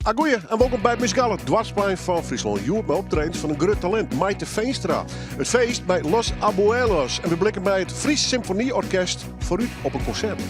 Agoeie en wolkom by it muzikale doarpsplein fan Fryslân. Hjoed mei optredens fan in grut talint, Maite Veenstra. It feest by Los Abuelos en we blikke by it Fries Symfonieorkest foarút op in konsert.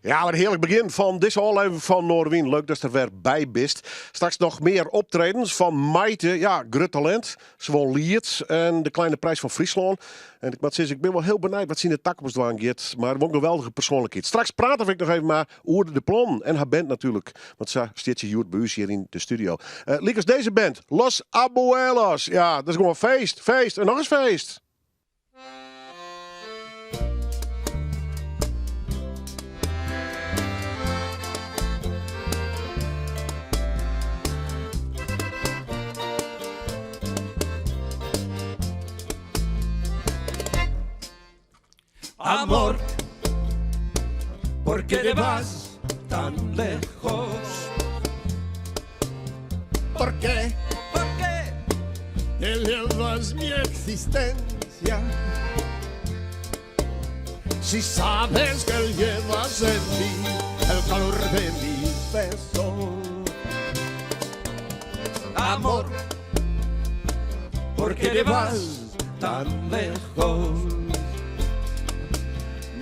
Ja, wat in hearlik begjin fan dizze ôflevering fan Noardewyn. Leuk datst der wer by bist. Straks noch mear optredens fan Maite. Ja, grut talint. Se won Liet en de Kleine Prijs fan Fryslân. En ik moat sizze, ik bin wol hiel benijd wat sy yn de takomst dwaan giet. Mar wol in geweldige persoanlikheid. Straks prate we ek noch even mei oer de plannen en har band natuerlik. Want sa stiet se hjoed by ús hjir yn de studio. Uh, lykas dizze band, Los Abuelos. Ja, dat is gewoan feest, feest en noch ris feest. Amor, por qué te vas tan lejos? ¿Por qué? ¿Por qué? Que llevas mi existencia. Si sabes que llevas en ti el calor de mis besos. Amor, ¿por qué te vas tan lejos?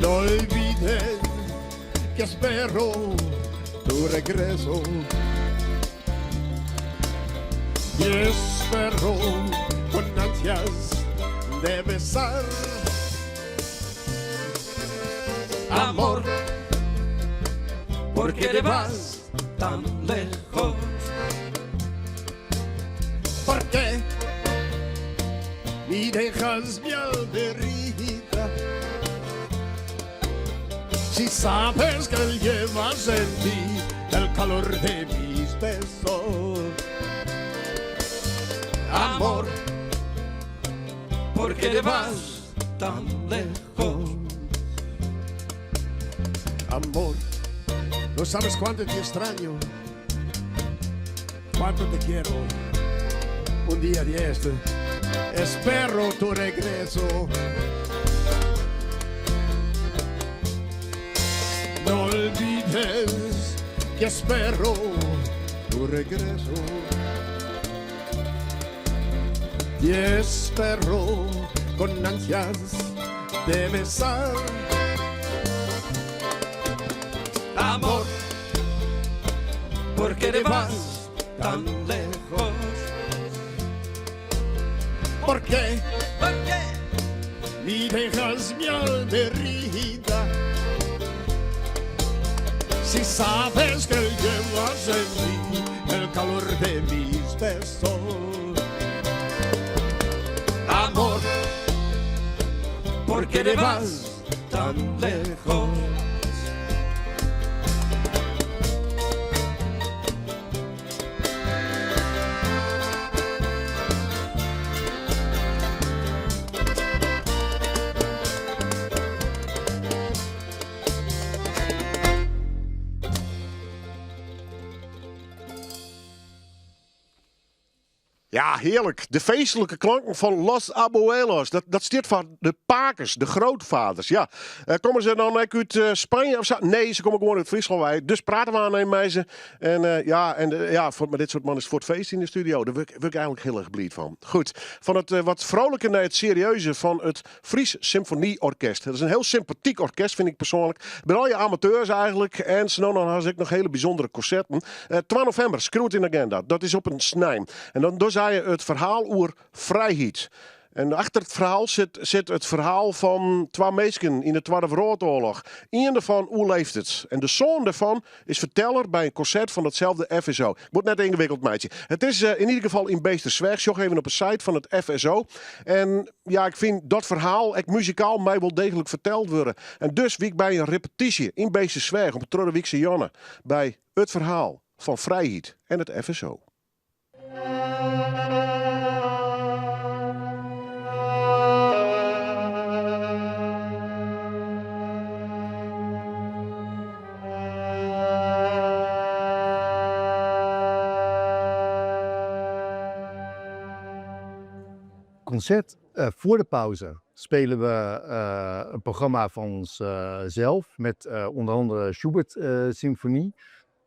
No olvides que espero tu regreso. Y espero con ansias de besar. Amor, ¿por qué te vas tan lejos? ¿Por qué me dejas mi alderita? Si sabes que llevas en ti el calor de mis besos. Amor, ¿por qué te vas tan lejos? Amor, no sabes cuánto te extraño, cuánto te quiero. Un día de este, espero tu regreso. No olvides que espero tu regreso. Y espero con ansias de besar. Amor, ¿por qué te vas tan lejos? ¿Por qué? ¿Por qué? Me dejas mi almerita. Si sabes que llevas en mí el calor de mis besos. Amor, ¿por qué te vas tan lejos? Ja, hearlik. De feestlike klanken fan Los Abuelos. Dat, dat stiet foar de pakes, de grootvaders. Ja. Eh, komme se dan ek út eh, Spanje of sa? Nee, se komme gewoan út Fryslân wei. Dus prate we oan even mei se. En eh, ja, en, ja, foar, mei dit soart mannen is it fuort feest yn de studio. Dêr wurd, wurd ik eigentlik hiel erch bliid fan. Goed, fan it wat frolike nei it serieuze fan it Fries Symfonieorkest. Dat is in hiel sympatyk orkest, fyn ik persoanlik. It binne allegear amateurs eigentlik. En sa no en dan ha se ek noch hiele bysûndere konserten. 2 novimber, skriuw it yn de agenda. Dat is op in snein. En dan dogge sy it ferhaal oer frijheid. En achter it ferhaal sit, sit it ferhaal fan twa minsken yn de Twadde Wrâldoarloch. Ien derfan oerleeft it. En de soan derfan is ferteller by in konsert fan datselde FSO. Ik wol it net yngewikkeld meitsje. It is eh, yn ieder gefal yn Beetstersweach. Sjoch even op de site fan it FSO. En ja, ik fyn dat ferhaal ek muzikaal mei wol deeglik ferteld wurde. En dus wie ik by in repetysje yn Beetstersweach op de Troddewykse Janne by it ferhaal fan frijheid en it FSO. Concert voor de pauze spelen we een programma van ons zelf met onder andere Schubert Symfonie.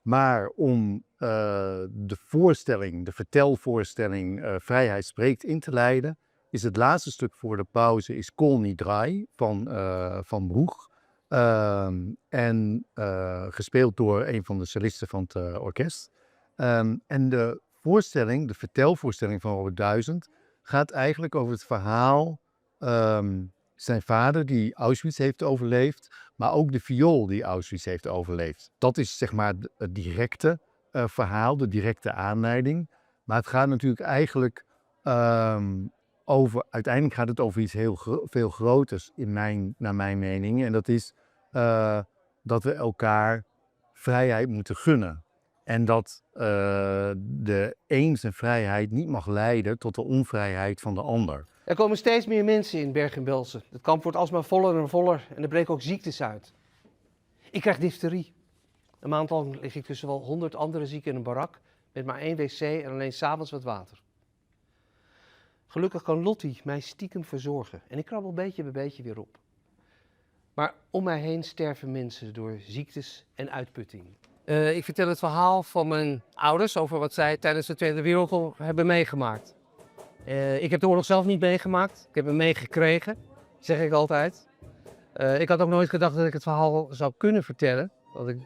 Maar om de voorstelling, de vertelvoorstelling Vrijheid Spreekt in te leiden, is het laatste stuk voor de pauze is Kol Nidrei van, van Bruch. En gespeeld door een van de cellisten van het orkest. En de voorstelling, de vertelvoorstelling van Robert Duizend, gaat eigenlijk over het verhaal zijn vader die Auschwitz heeft overleefd, maar ook de viool die Auschwitz heeft overleefd. Dat is zeg maar het directe verhaal, de directe aanleiding. Maar het gaat natuurlijk eigenlijk over, uiteindelijk gaat het over iets heel veel groters in mijn, naar mijn mening. En dat is dat we elkaar vrijheid moeten gunnen. En dat de een zijn vrijheid niet mag leiden tot de onvrijheid van de ander. Er komen steeds mear minsken yn Bergen-Belsen. It kamp wurdt alsmar foller en foller en der brekke ek syktes út. Ik krij diftery. In maand lang lich ik tusken wol 100 oare siken yn in barak met mar ien wc en allinnich 's nachts wat wetter. Gelukkig kan Lottie mij stiekem verzorgen en ik krabbel beetje bij beetje weer op. Maar om mij heen sterven mensen door ziektes en uitputting. Ik vertel het verhaal van mijn ouders over wat zij tijdens de Tweede Wereldoorlog hebben meegemaakt. Ik heb de oorlog zelf niet meegemaakt, ik heb hem meegekregen, zeg ik altijd. Ik had ook nooit gedacht dat ik het verhaal zou kunnen vertellen. Want ik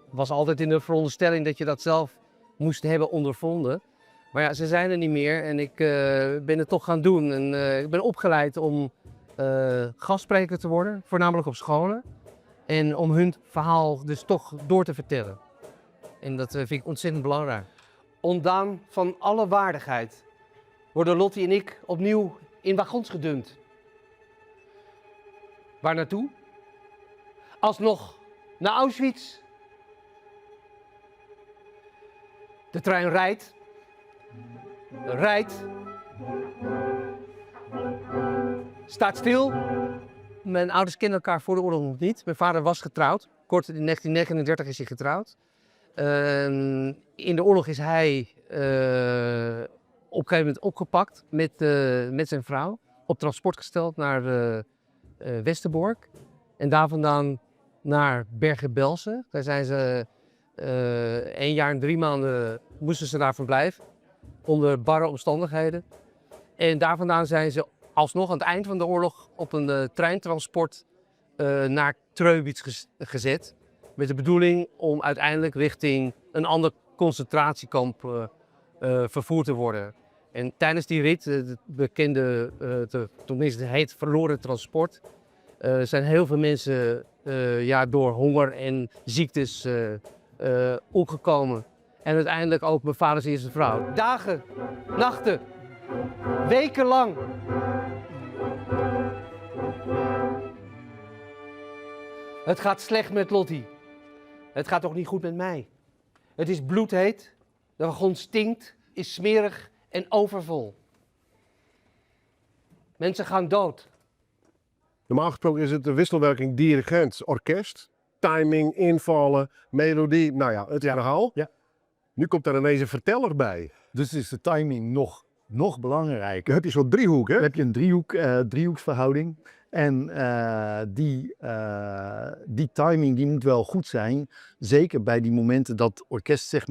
was altijd in de veronderstelling dat je dat zelf moest hebben ondervonden. Maar ja, ze zijn er niet meer en ik ben het toch gaan doen. En ik ben opgeleid om gastspreker te worden, voornamelijk op scholen. En om hun verhaal dus toch door te vertellen. En dat vind ik ontzettend belangrijk. Ontdaan van alle waardigheid worden Lottie en ik opnieuw in wagons gedumpt. Waar naartoe? Alsnog naar Auschwitz. De trein rijdt. Rijdt. Staat stil. Mijn ouders kenden elkaar voor de oorlog nog niet. Mijn vader was getrouwd. Kort in 1939 is hij getrouwd. In de oorlog is hij op een gegeven moment opgepakt met zijn vrouw. Op transport gesteld naar Westerbork. En daar vandaan naar Bergen-Belsen. Daar zijn ze 1 jaar en 3 maanden moesten ze daar verblijven. Onder barre omstandigheden. En daar vandaan zijn ze alsnog aan het eind van de oorlog op een treintransport naar Tröbitz gezet. Met de bedoeling om uiteindelijk richting een ander concentratiekamp vervoerd te worden. En tijdens die rit, het bekende, tenminste het verloren transport, zijn heel veel mensen door honger en ziektes omgekomen. En uiteindelijk ook mijn vaders eerste vrouw. Dagen, nachten, wekenlang. Het gaat slecht met Lottie. Het gaat ook niet goed met mij. Het is bloedheet, de wagon stinkt, is smerig en overvol. Mensen gaan dood. Normaal gesproken is het de wisselwerking dirigent-orkest. Timing, invallen, melodie, nou ja, het verhaal. Ja. Nu komt daar ineens een verteller bij. Dus is de timing nog belangrijker. Dan heb je zo'n driehoek, hè? Dan heb je een driehoeksverhouding. En die timing die moet wel goed zijn. Zeker bij die momenten dat het orkest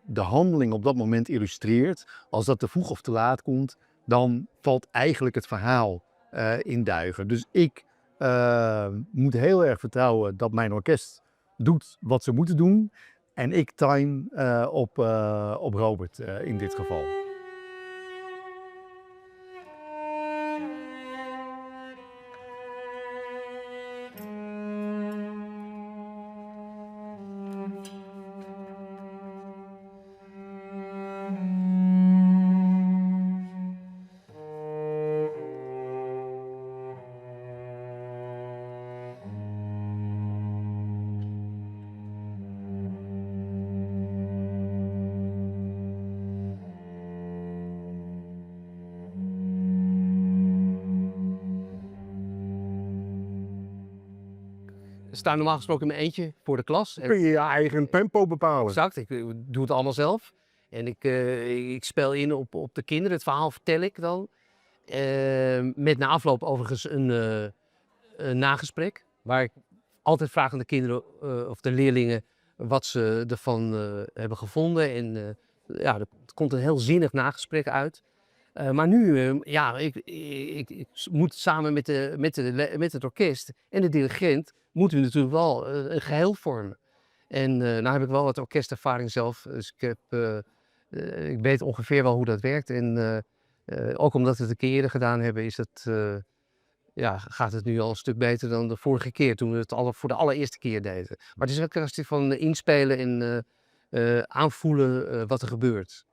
de handeling op dat moment illustreert. Als dat te vroeg of te laat komt, dan valt eigenlijk het verhaal in duigen. Dus ik moet heel erg vertrouwen dat mijn orkest doet wat ze moeten doen. En ik time op Robert in dit geval. Ik sta normaal gesproken in mijn eentje voor de klas. Kun je je eigen tempo bepalen? Exact, ik doe het allemaal zelf. En ik speel in op de kinderen, het verhaal vertel ik dan. Met na afloop overigens een nagesprek. Waar ik altijd vraag aan de kinderen of de leerlingen wat ze ervan hebben gevonden. En er komt een heel zinnig nagesprek uit. Maar nu ja, ik moet samen met het orkest en de dirigent moeten we natuurlijk wel een geheel vormen. En nou heb ik wel wat orkestervaring zelf, dus ik weet ongeveer wel hoe dat werkt. En ook omdat we het een keer eerder gedaan hebben, gaat het nu al een stuk beter dan de vorige keer, toen we het voor de allereerste keer deden. Maar het is wel een kwestie van inspelen en aanvoelen wat er gebeurt.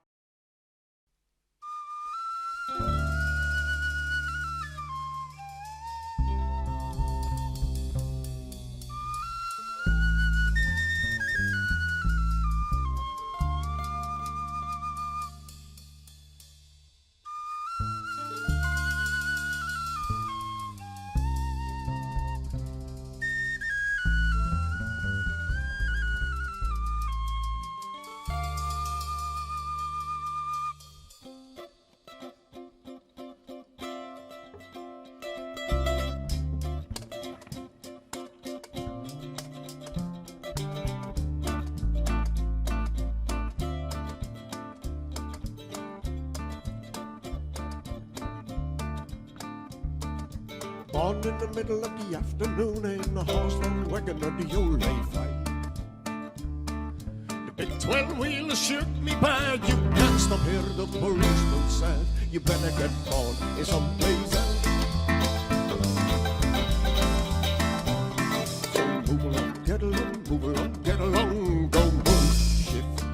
Born in the middle of the afternoon in a horse-drawn wagon of the old A5. The big 12-wheeler shook me bad. You can't stop here, the policeman said. You better get born in someplace else. So move along, get along, move along, get along, go move, shift.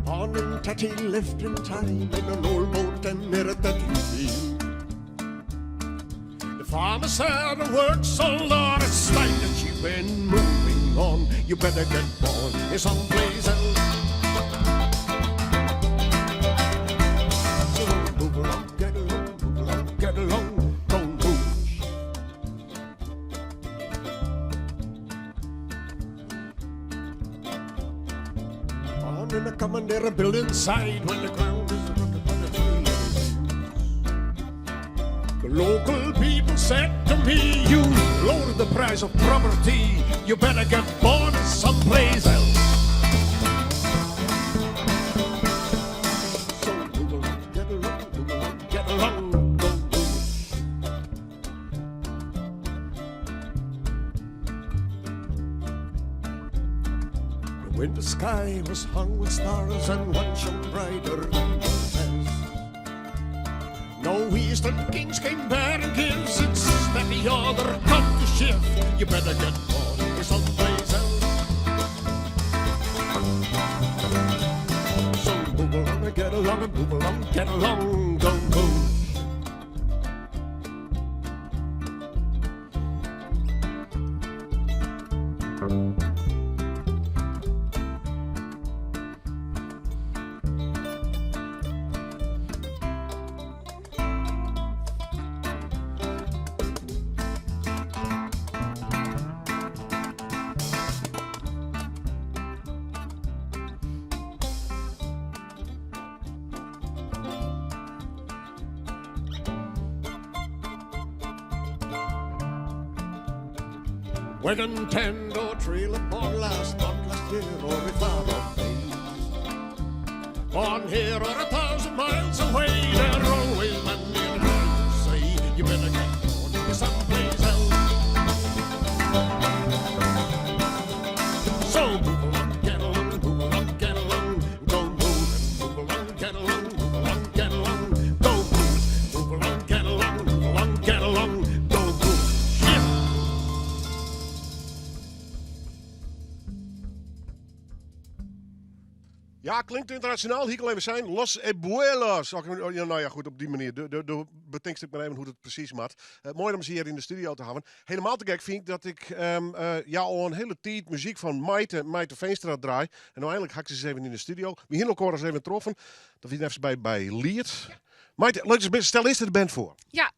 On and Tatty left in time in an old boat and near a tatty field. The farmer said, I worked so long, it's time that you've been moving on. You better get born in someplace else. So move along, get along, move along, get along, don't move. On in a commandeer building side when the ground is rocking by the tree. The local people said to me, You lowered the price of property, you better get born someplace else. So move along, get along, move along, get along, go move. The winter sky was hung with stars and one shone brighter than the rest. No Eastern kings came bearing gifts, it's that the other come to shift. You better get born in someplace else. So move along and get along and move along, get along, go move. Wagon tent or trailer born last month, last year, or if out of days. On here or 1,000 miles away, there always man near to say, you better get born in someplace else. So move along, get along, move along, get along, go move, move along, get along, move along, get along, go move, move along, get along, move along, get along, go move. Shift. Ja, klinkt internationaal. Hier kan even zijn. Los Abuelos. Oh, ja, nou ja, goed, op die manier. De betinkst ik maar even hoe het precies moet. Mooi om ze hier in de studio te hebben. Helemaal te gek vind ik dat ik ja, al een hele tijd muziek van Maite Veenstra draai. En nou eindelijk ga ik ze eens even in de studio. We hier elkaar eens even troffen. Dat we even bij Liert. Ja. Maite, leuk, stel eerst de band voor. Ja,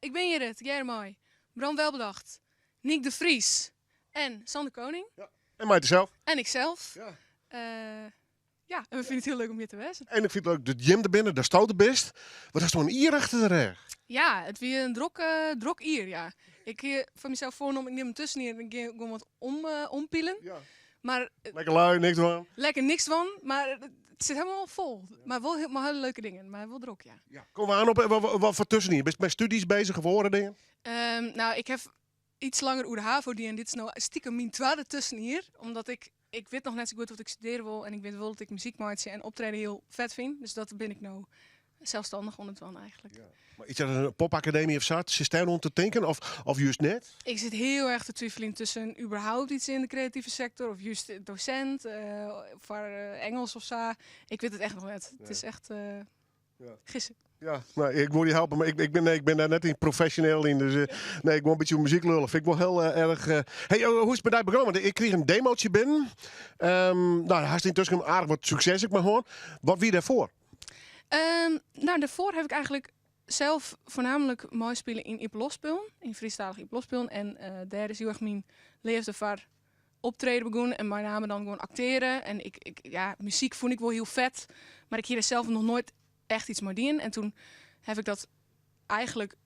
ik ben hier het, Jeremy. Bram Welbedacht, Niek de Vries en Sander Koning. Ja. En Maite zelf. En ikzelf. Ja. Ja, en we vinden het heel leuk om hier te wezen. En ik vind het leuk dat Jim er binnen, daar staat de best. Wat is toch een ier achter de rug? Ja, het weer een drok ier, ja. Ik heb van mezelf voorgenomen, ik neem hem tussen hier en ik ga gewoon wat ompielen. Ja. Maar, lekker lui, niks van. Lekker niks van, maar het zit helemaal vol. Maar wel heel, maar hele leuke dingen, maar wel drok, ja. Ja. Kom we aan op, wat voor tussen hier? Ben je met studies bezig of horen dingen? Nou, ik heb iets langer oer de HAVO die en dit is nou stiekem mijn tweede tussen hier. Omdat ik weet nog net zo goed wat ik studeren wil en ik weet wel dat ik muziek maak en optreden heel vet vind. Dus dat ben ik nou zelfstandig onder het eigenlijk. Ja. Maar iets aan een popacademie of zo, zit daar om te denken of juist net? Ik zit heel erg te twijfelen tussen überhaupt iets in de creatieve sector of juist docent, voor Engels of zo. Ik weet het echt nog net. Het is echt gissen. Ja, nou, ik moet je helpen, maar ik ben daar net in professioneel in. Dus nee, ik wil een beetje muziek lullen. Vind ik wel heel erg. Hey, hoe is het bij jou begonnen? Want ik kreeg een demootje binnen. Nou, hij is intussen een aardig wat succes, ik maar hoor. Wat wie daarvoor? Daarvoor heb ik eigenlijk zelf voornamelijk mooi spelen in Iepenloftspullen, in Friestalig Iepenloftspullen. En daar is heel erg mijn liefde voor optreden begonnen en met name dan gewoon acteren. En muziek vond ik wel heel vet, maar ik hier zelf nog nooit echt iets meer in. En toen heb ik dat eigenlijk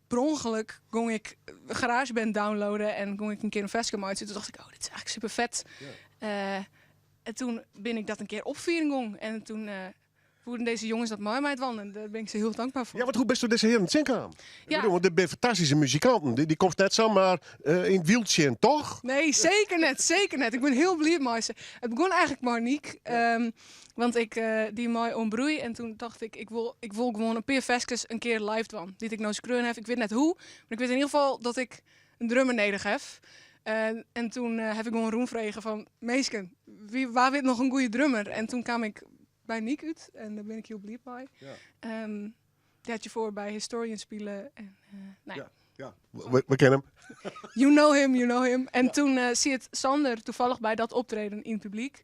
per ongeluk ging ik GarageBand downloaden en ging ik een keer een festival maken. Toen dacht ik, oh, dit is eigenlijk super vet. Ja. En toen ben ik dat een keer opvieren gong. En toen Woenen deze jongens dat mei my dwaan en dêr bin ik se hiel tankber foar. Ja, want hoe bisto dizze hearen tsjinkaam? Ik Ja. bedoel, want dit binne fantastyske muzikanten. Dy, dy komst net samar yn it wyld tsjin, toch? Nee, seker net, seker net. Ik bin hiel bliid mei se. It begûn eigentlik mei Niek, want ik die mei oan Broei en toen tocht ik, ik wol, ik wol gewoan in pear ferskes in kear live dwaan, dy't ik no skreaun haw. Ik wit net hoe, mar ik wit yn ieder gefal dat ik in drummer nedich haw. En toen haw ik gewoan rûnfrege fan, minsken, wie, wa wit noch in goede drummer? En toen kaam ik by Niek út en dêr bin ik hiel bliid mei. Ja. Dy hat hjirfoar by Historian spile en nou ja. Ja, we kennen him. You know him, you know him. En toen siet Sander toevallig by dat optreden yn it publyk.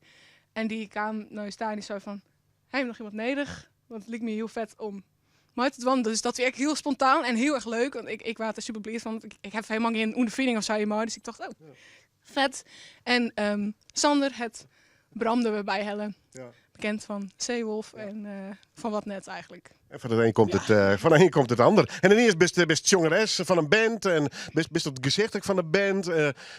En dy kaam nei ús ta en dy sei fan, ha jim noch iemand nedich? Want it liket my hiel fet om mei te dwaan. Dus dat wie ek hiel spontaan en hiel erch leuk. Want ik waard der super bliid fan. Want ik haw hielendal gjin ûnderfining of sa hjirmei. Dus ik tocht, oh, fet. En Sander hat Bram der wer by helle. Bekend fan Zeewolf en fan wat net eigentlik. En fan it een komt it, fan de een komt it ander. En ineens bist, bist sjongeres fan in band en bist, bist it gesicht ek fan de band.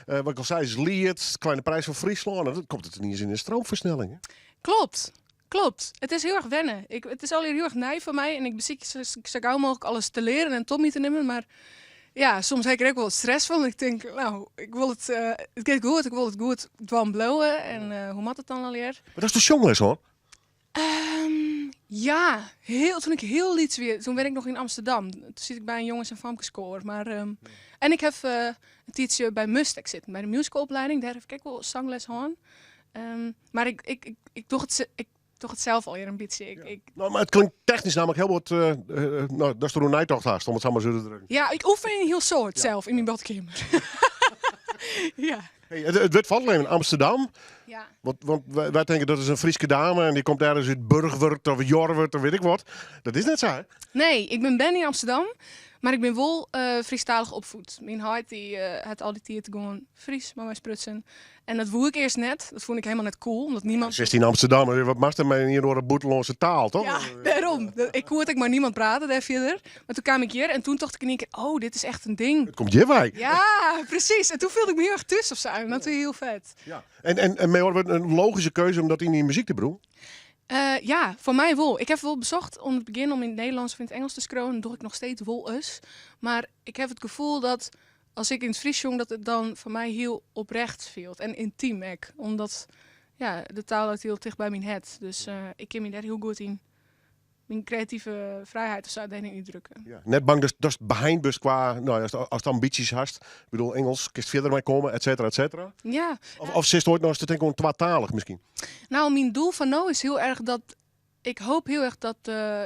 Wat ik al sei, is Liet, Kleine Prijs van Fryslân. En dan komt it ineens yn in stroomfersnelling. Hè? Klopt, klopt. It is hiel erch wenne. Ik, it is allegear hiel erch nij foar my en ik besykje sa, sa gau mooglik alles te learen en tot my te nimmen. Mar ja, soms ha ik der ek wol wat stress fan. Ik tink, no, ik wol it, it giet goed, ik wol it goed dwaan bliuwe. En hoe moat it dan allegear? Mar datst de sjongles hân? Ja, hiel, toen ik hiel lyts wie, toen wenne ik noch yn Amsterdam. Toen siet ik by in jonges- en famkeskoar. Mar, en ik haw in tiidsje by Mustek sitten, by de musicalopleiding. Dêr haw ik ek wol sangles hân. Mar ik, ik, ik, ik doch it, ik doch it sels allegear in bytsje. Ik, ik... No, mar it klinkt technysk nammentlik hiel wat, no, datst deroer neitocht hast, om it sa mar út te drukken. Ja, ik oefen in hiel soad sels yn myn badkeamer. Ja. Hey, it wurdt foarlêzen yn Amsterdam. Ja. Want wy tinke dat is in Fryske dame en dy komt ergens út Burchwert of Jorwert of wit ik wat. Dat is net sa, hè? Nee, ik bin berne yn Amsterdam, mar ik bin wol Frysktalich opfoed. Myn heit dy hat al dy tiid gewoan Frysk mei my sprutsen. En dat woe ik earst net. Dat fûn ik hielendal net cool, omdat niemand... Sitst yn Amsterdam, wat moatst der mei ien oare bûtenlânske taal, toch? Ja, dêrom. Ik koe it ek mei niemand prate dêr fierder. Mar toen kaam ik hjir en toen tocht ik yn ien kear, oh, dit is echt in ding. It komt hjirwei. Ja, presys. En toen fielde ik my hiel erch thús of sa. En dat wie hiel fet. Ja. En mei oare wurden, in logyske keuze om dat yn dyn muzyk te brûken? Ja, foar my wol. Ik haw wol besocht oan it begjin om yn it Nederlânsk of yn it Ingelsk te skriuwen. Dat doch ik noch steeds wolris. Mar ik haw it gefoel dat as ik yn it Frysk sjong, dat it dan foar my hiel oprecht fielt. En yntym ek. Omdat, ja, de taal leit hiel ticht by myn hert. Dus ik kin my dêr hiel goed yn myn kreative frijheid of sa dêryn útdrukke. Ja, net bang datst beheind bist kwa, no ja, ast ambysjes hast. Ik bedoel, Ingelsk kinst fierder mei komme, et cetera, et cetera. Ja. Of sitst oait noch ris te tinken oan twatalich miskien? No, myn doel fan no is hiel erch dat ik hoop hiel erch dat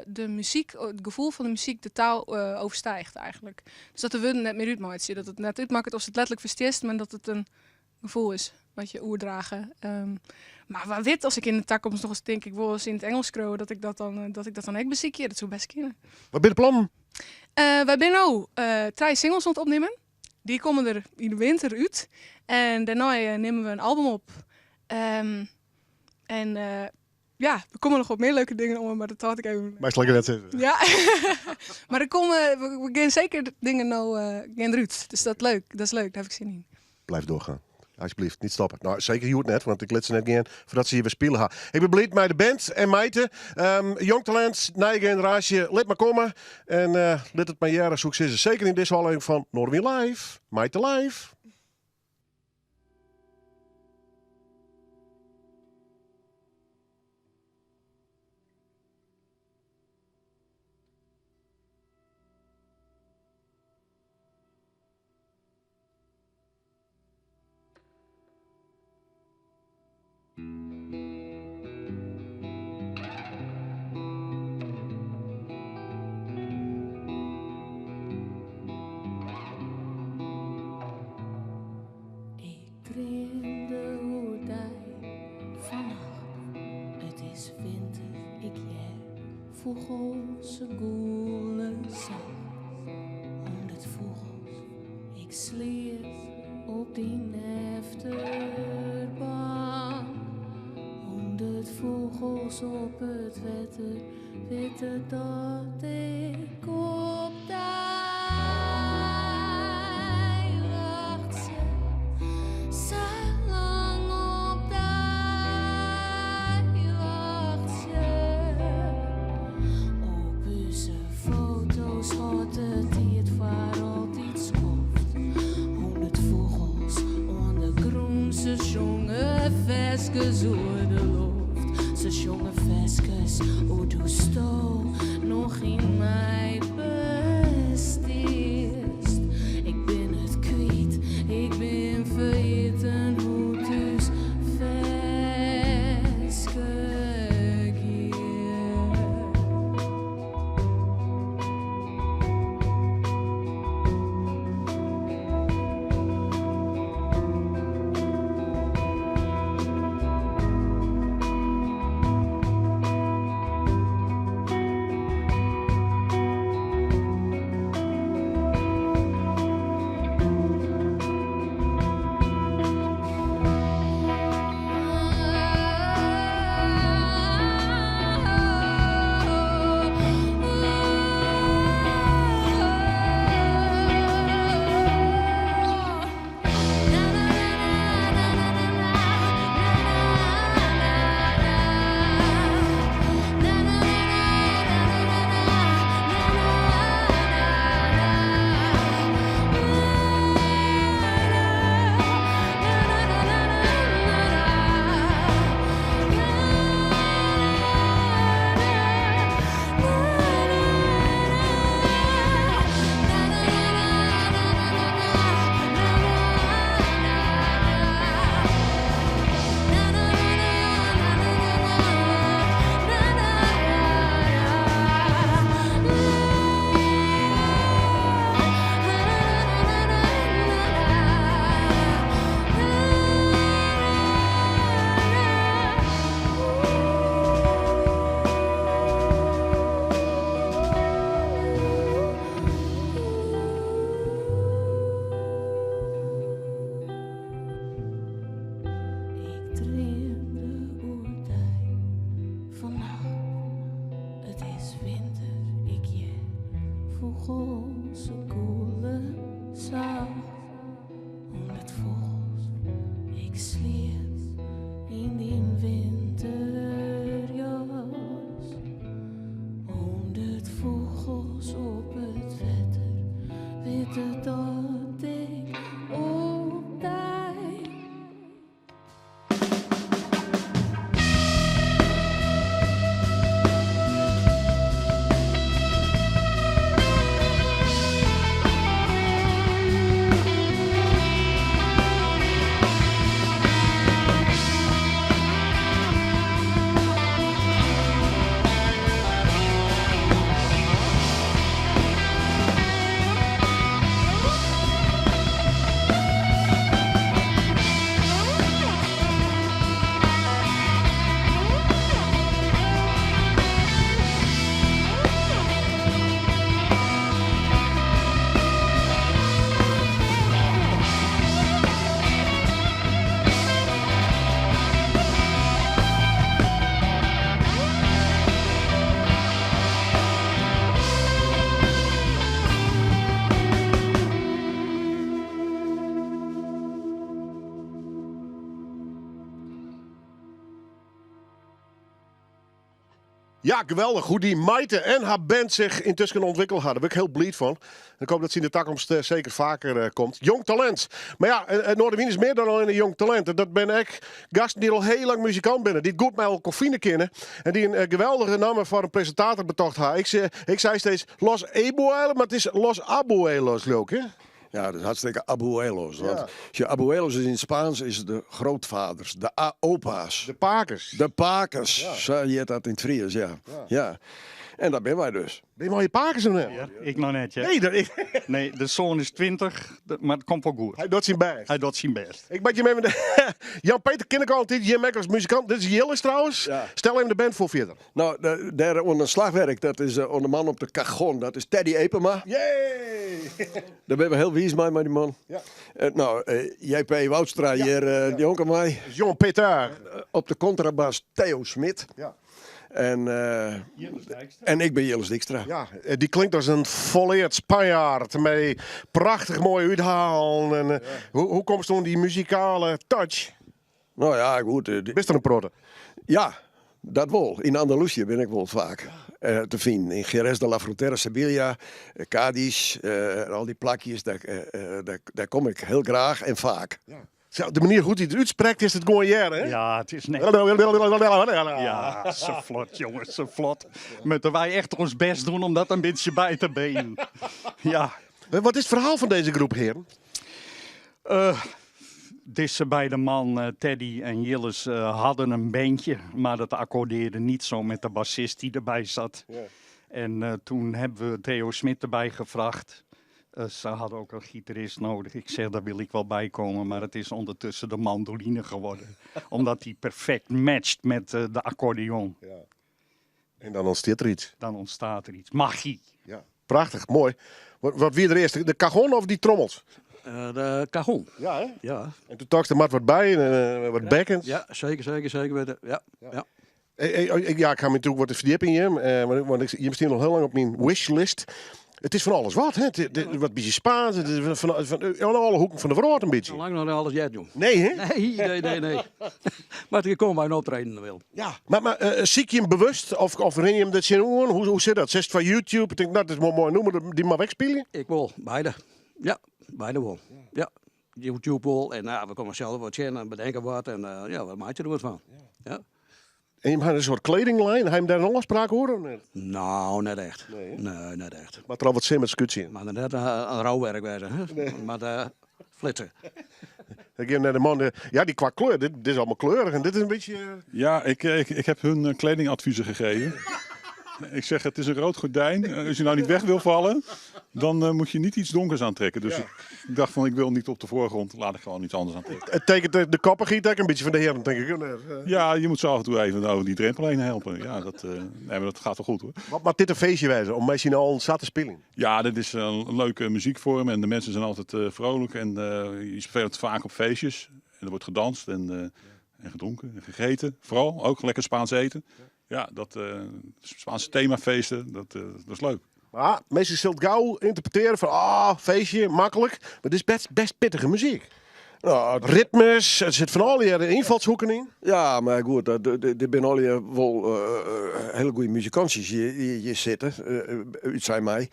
de muzyk, it gefoel fan de muzyk de taal overstijgt eigentlik. Dus dat de wurden net mear útmeitsje. Dat it net útmakket oftst it letterlik ferstiest, mar dat it in gefoel is wat je oerdrage. Mar wa wit, as ik yn de takomst noch ris tink, ik wol ris yn it Ingelsk skriuwe, dat ik dat dan ek besykje. Dat soe bêst kinne. Wat binne de plannen? Wy binne no trije singles oan it opnimmen. Dy komme der yn de winter út. En dêrnei nimme we in album op. En ja, der komme noch wat mear leuke dingen oan, mar dat hâld ik even. Meist lekker net sizze. Ja, mar der komme, we gean seker dingen no gean derút. Dus dat leuk, dat is leuk, dêr haw ik sin yn. Blijf doorgaan. Alsjeblieft, niet stoppen. Nou, seker hjoed net, want ik lit se net gean foardat se hjir wer spile ha. Ik bin bliid mei de band en Mayte. Jong talint, nije generaasje, lit mar komme. En lit it mar hearre, soe ik sizze. Seker yn dizze ôflevering fan Noardewyn Live. Mayte Live. Ik dreamde oer dy fannacht. It is winter, ik hear fûgels, se gûle sacht. 100 fûgels, ik sliep op dyn efterbank. 100 fûgels op it wetter witte dat ik op dy wachtsje. Sa lang op dy wachtsje. ferskes oer de loft. Se sjonge ferskes oer doesto noch yn my bestiest. Ik bin it kwyt, ik bin ferjitten hoe't ús ferske gie. Ik dreamde oer dy fannacht. It is winter, ik hear fûgels, se gûle sacht. 100 fûgels, ik sliep yn dyn winterjas. 100 fûgels op it wetter witte dat ik op dy. Ja, geweldich hoe't dy Mayte en har band sich yntusken ûntwikkele ha. Dêr bin ik hiel bliid fan. En ik hoopje dat se yn de takomst eh, seker faker eh, komt. Jong talint. Mar ja, eh, Noardewyn is mear dan allinne in jong talint. Dat binne ek gasten dy't al hiel lang muzikant binne, dy't goed mei elkoar fine kinne en dy't in geweldige namme foar in presintator betocht ha. Ik, ik sei steeds Los Ebuelos, mar it is Los Abuelos, leau ik, hè? Ja, dat is hartstikke abuelos. Want ja. abuelos is yn it Spaans is de grootvaders, de opa's. De pakes. De pakes, ja. Sa hjit dat yn it Frysk, ja. ja. Ja. En dat binne wy dus. Binne wy je pakes noch net? Ja, ik noch net, ja. Nee, dat, ik... nee, de soan is 20, mar it komt wol goed. Hy docht syn bêst. Hy docht syn bêst. Ik moat jim even... Jan-Peter ken ik al in tiid, jim ek as muzikant. Dit is Jillis trouwens. Ja. Stel even de band foar fierder. No, dêr oan it slachwurk, dat is oan de man op de cajon, dat is Teddy Epema. Yay! Dêr binne we hiel wiis mei, mei dy man. Ja. No, JP Woudstra hjir ja. njonken my. Jean-Peter. Op de kontrabas Theo Smit. Ja. En, en ik bin Jilles Dykstra. Ja, dy klinkt as in folleard Spanjaard mei prachtich moaie úthalen. En, hoe, hoe komst oan dy muzikale touch? No ja, goed. Bist der in protte? Ja, dat wol. Yn Andalusië bin ik wol faak te finen. Yn Jerez de la Frontera, Sevilla, Cádiz, al dy plakjes, dêr kom ik hiel graach en faak. Ja. Zo, de manier hoe't hy it útsprekt is it gewoan hearre, hè? Ja, it is net. Ja, sa flot, jonges, sa flot. Moatte wy echt ons bêst dwaan om dat in bytsje by te benen. Ja. Wat is it ferhaal fan dizze groep, hearen? Dizze beide mannen, Teddy en Jilles, hadden in bandje, mar dat akkordearde net sa mei de bassist dy't derby siet. En toen hawwe we Theo Smit derby frege. Ze hadden ook een gitarist nodig. Ik zeg, daar wil ik wel bij komen, maar het is ondertussen de mandoline geworden. Omdat die perfect matcht met de accordeon. Ja. En dan ûntstiet der yts. Dan ûntstiet der yts. Magy. Ja, prachtich, moai. Wat wie der earst, de cajon of dy trommels? De cajon. Ja, hè? Ja. En doe tochtst der moat wat by en wat bekkens. Ja, seker witte. Ja. Ja, ik ha my natuerlik wat te ferdjippe yn jim, want jim steane al hiel lang op myn wishlist. It is fan alles wat, hè? It wat bytsje Spaans, it is fan alle hoeken fan de wrâld in bytsje. Lang noch net alles heard, jong. Nee, hè? Nee. Mar ik kom by in optreden wil. Ja, mar sykje jim bewust of rinne jim der tsjinoan? Hoe sit dat? Sitst foar YouTube, ik tink, no, dat is wol in moai nûmer, dy moat ik spylje? Ik wol, beide. Ja, beide wol. Ja. YouTube wol en ja, we komme sels wat tsjin en betinke wat en ja, we meitsje der wat fan. Ja. En jim hawwe in soart kledinglijn, ha jim dêr in ôfspraak oer of net? No, net echt. Nee, hè? Nee, net echt. Moat der al wat simmersk útsjen? Moat der net in rouwerk wêze, hè? Nee. Moat flitse. Dan gean we nei de man, ja, dy kwa kleur, dit is allegear kleurich en dit is in bytsje. Ja, ik heb hun kledingadviezen gegeven. Ik zeg, het is een rood gordijn. Als je nou niet weg wil vallen, dan moet je niet iets donkers aantrekken. Dus ik dacht van, ik wil niet op de voorgrond, laat ik gewoon iets anders aantrekken. It tekent de koppigheid ek in bytsje fan de hearen, tink ik. Ja, je moet ze af en toe even over die drempel heen helpen. Ja, nee, maar dat gaat wel goed hoor. Wat moat dit in feestje wêze om mei syn allen sa te spyljen? Ja, dit is een leuke muziekvorm en de mensen zijn altijd vrolijk. En je speelt vaak op feestjes. En er wordt gedanst en gedronken en gegeten. Vooral ook lekker Spaans eten. Ja, dat Spaanse themafeesten, dat is leuk. Mar minsken sille it gau ynterpretearje fan, ah, feestje, maklik. Mar dit is bêst pittige muzyk. No, Ritmes, der sit fan allegearre ynfalshoeken yn. Ja, mar goed, der binne allegear wol hiele goede muzikantsjes hjir sitte, útsein my.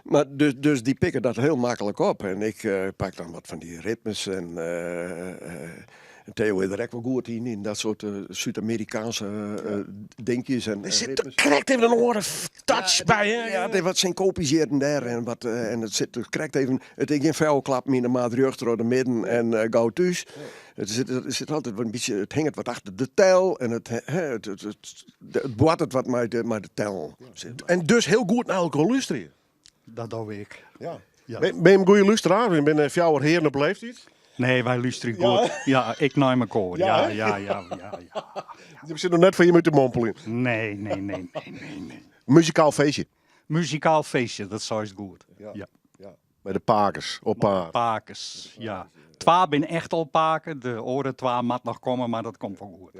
Mar dus dy pikke dat hiel maklik op. En ik pak dan wat fan dy ritmes en Theo is der ek wol goed yn, yn dat soart Súd-Amerikaanske dinkjes. En Der sit krekt even in oare touch by, hè? Ja, der wat syncopisch hjir en dêr en wat, en it sit krekt even, it is gjin fjouwer yn de maat rjocht troch de midden en gau thús. It sit altyd wat in bytsje, it hinget wat achter de tel en it, hè, it boartet wat mei de tel. En dus hiel goed nei elkoar lústerje. Dat doch ik. Ja. Ja. Binne jim goede lústeraars? Jim binne fjouwer hearen op leeftiid. Nee, wy lústerje goed. Ja, ik nei mekoar. Ja, Ja, hè? ja. Jim sitte noch net foar jim út te mompeljen. Nee. Muzikaal feestje. Muzikaal feestje, dat seist goed. Ja. By de pakes, op paad. Pakes, ja. Twa binne echt al pake, de oare twa moat noch komme, mar dat komt wol goed.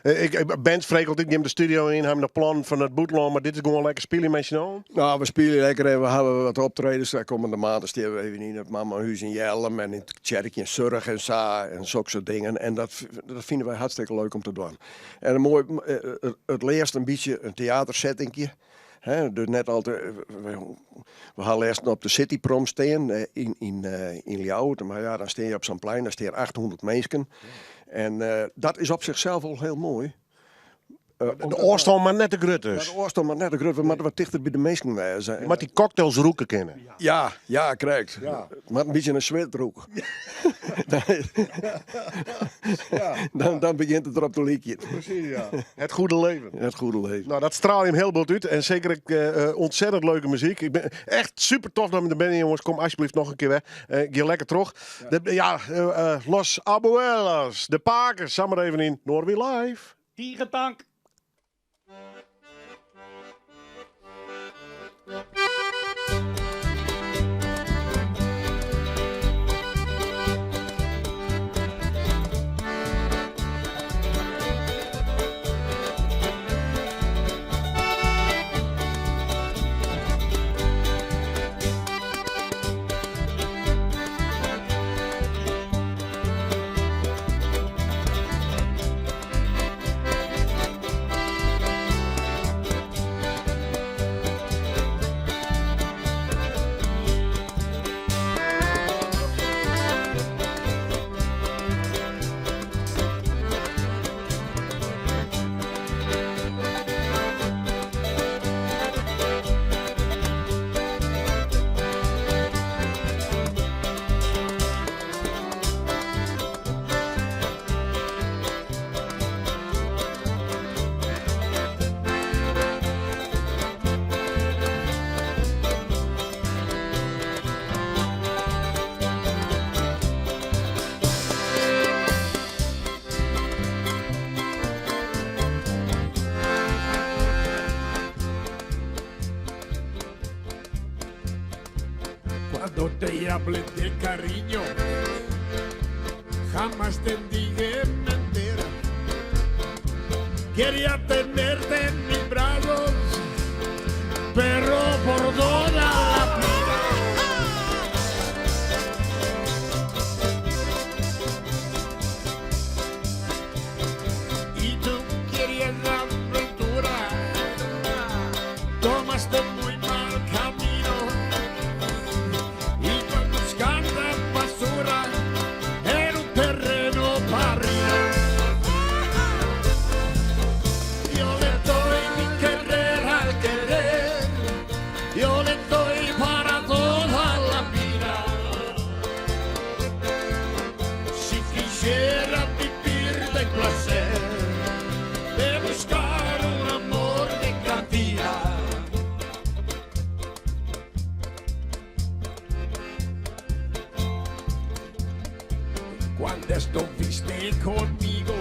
Ik ben frege altyd jim de studio yn, hawwe noch plannen fan it bûtenlân, mar dit is gewoan lekker spylje mei syn allen. No, we spylje lekker en we hawwe wat optredens. De kommende maand steane we even yn it Mammahûs yn Jellum en yn it tsjerkje yn Surch en sa en soksoarte dingen. En dat fine wy hartstikke leuk om te dwaan. En moai, it leafst in bytsje in teatersettingje. Hè, dus net altyd, we ha lêsten op de City Prom stean yn Ljouwert. Mar ja, dan steane je op sa'n plein, dêr steane 800 minsken. En dat is op zichzelf al hiel moai. De ôfstân moat net te grut dus. De ôfstân moat net te grut, we moatte wat tichter by de minsken wêze. Je moat dy cocktails rûke kinne. Ja, ja, krekt. It moat in bytsje in swit rûke. Dan begjint it derop te lykjen. Presys, ja. Het goede leven. Het goede leven. No, dat straalje jim hiel bot út. En seker ek ûntsettend leuke muzyk. Ik bin echt super tof dat jim der binne, jonges. Kom asjebleaft noch in kear wer. Gean lekker troch. Ja, Los Abuelos, de pakes, samar even yn Noardewyn Live. Tige tank. No te hable de cariño, jamás te dije mentira. Quería tenerte en mis brazos, pero por toda la vida. Y tú querías la aventura, tomaste muy mal camino. Y vas buscando basura en un terreno parido. Yo le doy mi querer al querer, yo le doy para toda la vida. Si quisiera vivir de placer, de buscar un amor de cantina. Cuando estuviste conmigo,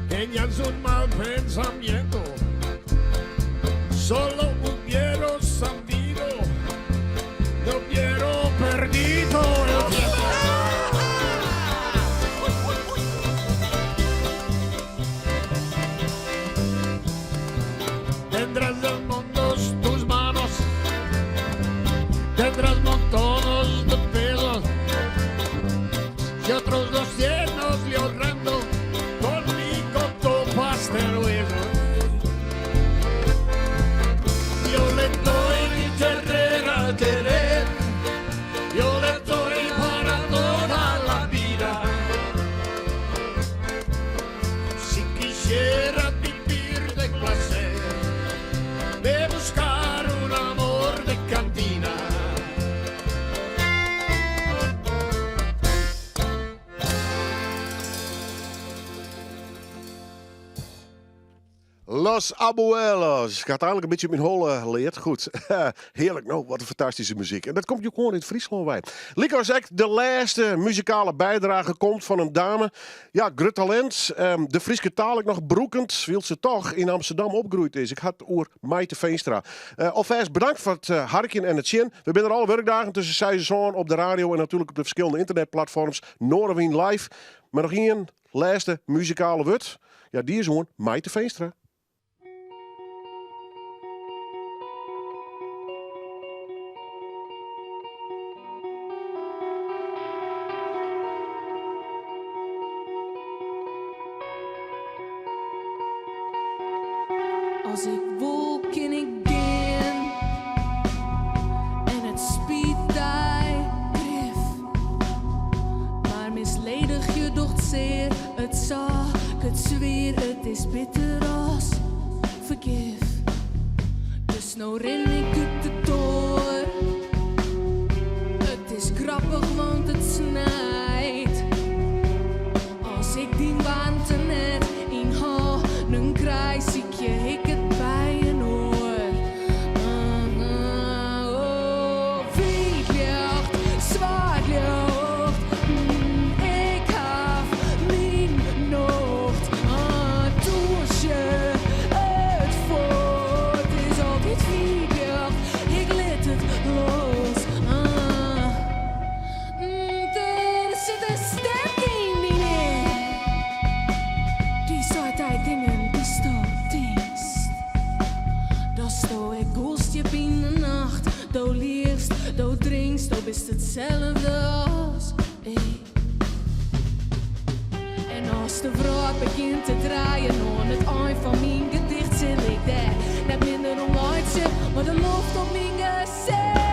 tenías un mal pensamiento. Solo hubiera sabido, no hubiera perdido el tiempo. Tendrás el mundo en tus manos, tendrás montones de pesos y otros 200 llorando, conmigo topaste el hueso. Yo le doy mi querer al querer, yo le doy para toda la vida. Si quisiera vivir de placer, de buscar un amor de cantina. Los Abuelos. Ik had eigenlijk een beetje mijn holle leerd. Goed. Heerlijk. Nou, wat een fantastische muziek. En dat komt je gewoon in Friesland bij. Lykas ek de lêste muzikale bydrage komt fan in dame. Ja, grut talint. De Fryske taal ek noch brûkend. Wylst se toch yn Amsterdam opgroeid is. Ik ha it oer Mayte Veenstra. Alfêst bedankt foar it harkjen en it sjen. We binne der alle wurkdagen tusken 6 en 7 op de radio en natuerlik op de ferskillende ynternetplatfoarms. Noardewyn Live. Mar noch ien lêste muzikale wurd. Ja, dy is oan Mayte Veenstra. As ik wol, kin ik gean. En it spyt dy grif. Mar misledigje docht sear. It sakket swier, it is bitter as fergif. Dus no rin ik út de doar. It is grappich, want it snijt. As ik dyn waarmte net yn hannen krij, sykje ik it by in oar. Oh, wyt ljocht, swart ljocht, ik haw myn nocht. Dûnsje it fuort, is altyd wyt ljocht, ik lit it los. Der sit in stimke yn dyn ear. Dy seit dy dingen dy'tsto tinkst. Datsto ek gûlst djip yn de nacht. Do liichst, do drinkst, do bist itselde as ik. En as de wrâld begjint te draaien oan it ein fan myn gedicht, sil ik dêr net minder om laitsje, mar de loft op myn gesicht.